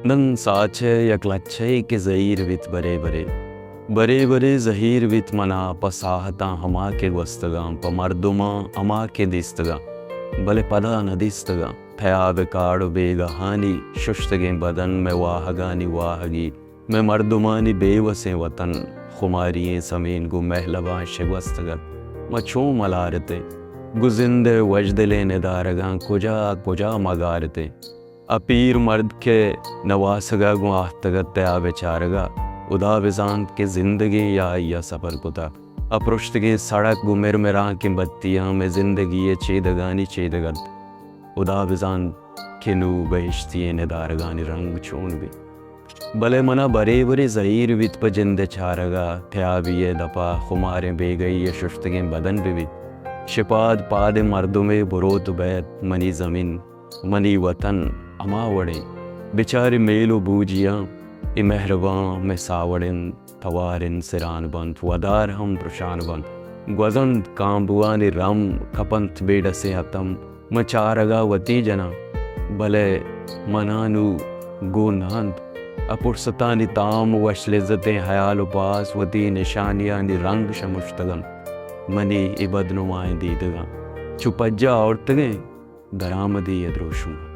نن ساچ ءِ یک لچہ ئے کہ زہیر بیت برے برے۔ برے برے زہیر بیت منا پہ ساہتاں ہما کہ گوستگاں، پہ مردماں ہما کہ دیستگاں، بلے پدا نہ دیستگاں۔ تیاب ءِ کاڑ ءُ بیگہانی ششتگیں بدن، مئے واہگانی واہگی، مئے مردمانی بے وسیں وطن، خماری ئیں زمین گوں مہلباں شگوستگ ات۔ ما چون ملارتیں؟ گوں زند ءِ وژدلیں ندارگاں کجا کجا ما گارتیں؟ آ پیر مرد کہ نواسگ ءَ گوں آہتگ ات تیاب ءِ چارگ ءَ، ہدا بزانت کہ زندگیں یا آئی ءَ سپر کتگ۔ آ پرشتگیں سڑک گوں مرمرانکیں بتیاں مئے زندگی ءِ چیدگانی چیدگ ات۔ ہدا بزانت کہ نوں بہشتی ئیں ندارگانی رنگ چون بیت۔ بلے منا برے برے زہیر بیت پہ جند ءِ چارگ ءَ، تیابی ءِ دپ ءَ خماریں بیگہی ءِ ششتگیں بدن بہ بیت۔ شپاد پاد ءِ مردمے بروت بئیت، منی زمین، منی وطن ہما وڑیں۔ بچار اے میل ءُ بوجیاں، اے مہرباں مئے ساوڑ انت، توار انت، سران بنت، ودار ہم پرشان بنت۔ گوزنت کامبوانی رم، کپنت بے ڈسیں ہتم۔ من چارگ ءَ وتی جناں، بلے منا نوں گون نہ انت۔ آ پرستانی تام، وش لذتیں ہیال ءُ پاس، وتی نشانیانی رنگ شمشتگ انت۔ منی اے بدنمائیں دیدگاں چو پجا آورتگیں درآمدی ءِ دروشم۔